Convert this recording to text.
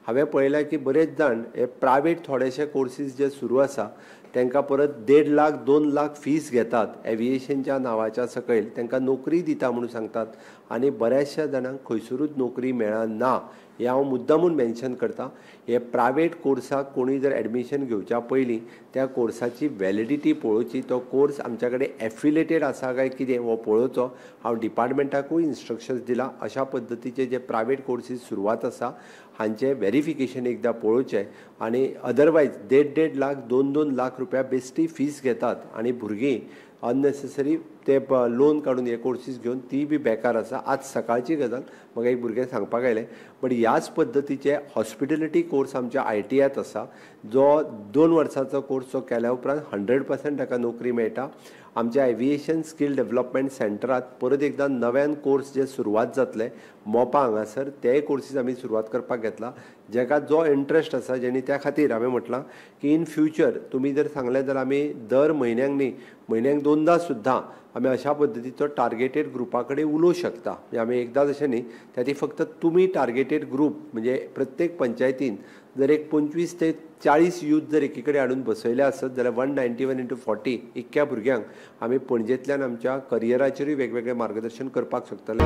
हांवें पळयलां की बरेच जाण हे प्रायवेट थोडेशे कोर्सीस जे सुरू आसा तांकां परत 1.5 लाख 2 लाख फीस घेतात एविएशनच्या नांवाच्या सकयल, तांकां नोकरी दिता म्हणून सांगतात आनी बऱ्याचशा जाणांक खंयसरूच नोकरी मेळना. हें हांव मुद्दामून मेन्शन करता. हे प्रायवेट कोर्साक कोणूय जर एडमिशन घेवच्या पयलीं त्या कोर्साची वॅलिडिटी पळोवची, तो कोर्स आमच्या कडेन एफिलेटेड आसा काय कितें हो पळोवचो. हांव डिपार्टमेंटाकूय इन्स्ट्रक्शन्स दिला अशा पद्दतीचे जे प्रायवेट कोर्सीस सुरवात आसा हांचें वेरिफिकेशन एकदां पळोवचें आनी अदरवायज 1.5-1.5 लाख 2-2 लाख रुपया बेश्टी फीस घेतात आनी भुरगीं अननेसेसरी ते लोन काडून हे कोर्सीस घेवन ती बी बेकार आसा. आज सकाळची गजाल म्हाका एक भुरगें सांगपाक आयलें. बट ह्याच पद्दतीचे हॉस्पिटलिटी कोर्स आमच्या ITIत आसा, जो 2 वर्सांचो कोर्स जो केल्या उपरांत 100% ताका नोकरी मेळटा. आमच्या एविएशन स्कील डेव्हलपमेंट सेंटरात परत एकदां नव्यान कोर्स जे सुरवात जातले मोपा हांगासर, तेय कोर्सीस आमी सुरवात करपाक घेतला. जाका जो इंट्रस्ट आसा जेणी त्या खातीर हांवें म्हटलां की इन फ्युचर तुमी जर सांगलें जाल्यार आमी दर म्हयन्याक न्ही म्हयन्याक 2दा सुद्दां आमी अशा पद्दतीचो टार्गेटेड ग्रुपा कडेन उलोवंक शकता. म्हणजे आमी एकदांच अशें न्ही, त्या खातीर फक्त तुमी टार्गेटेड ग्रूप म्हणजे प्रत्येक पंचायतीन जर एक 25 ते 40 यूथ जर एकी कडेन हाडून बसयले आसत जाल्यार 191 × 40 इतक्या भुरग्यांक आमी पणजेंतल्यान आमच्या करियराचेरूय वेगवेगळें मार्गदर्शन करपाक शकतले.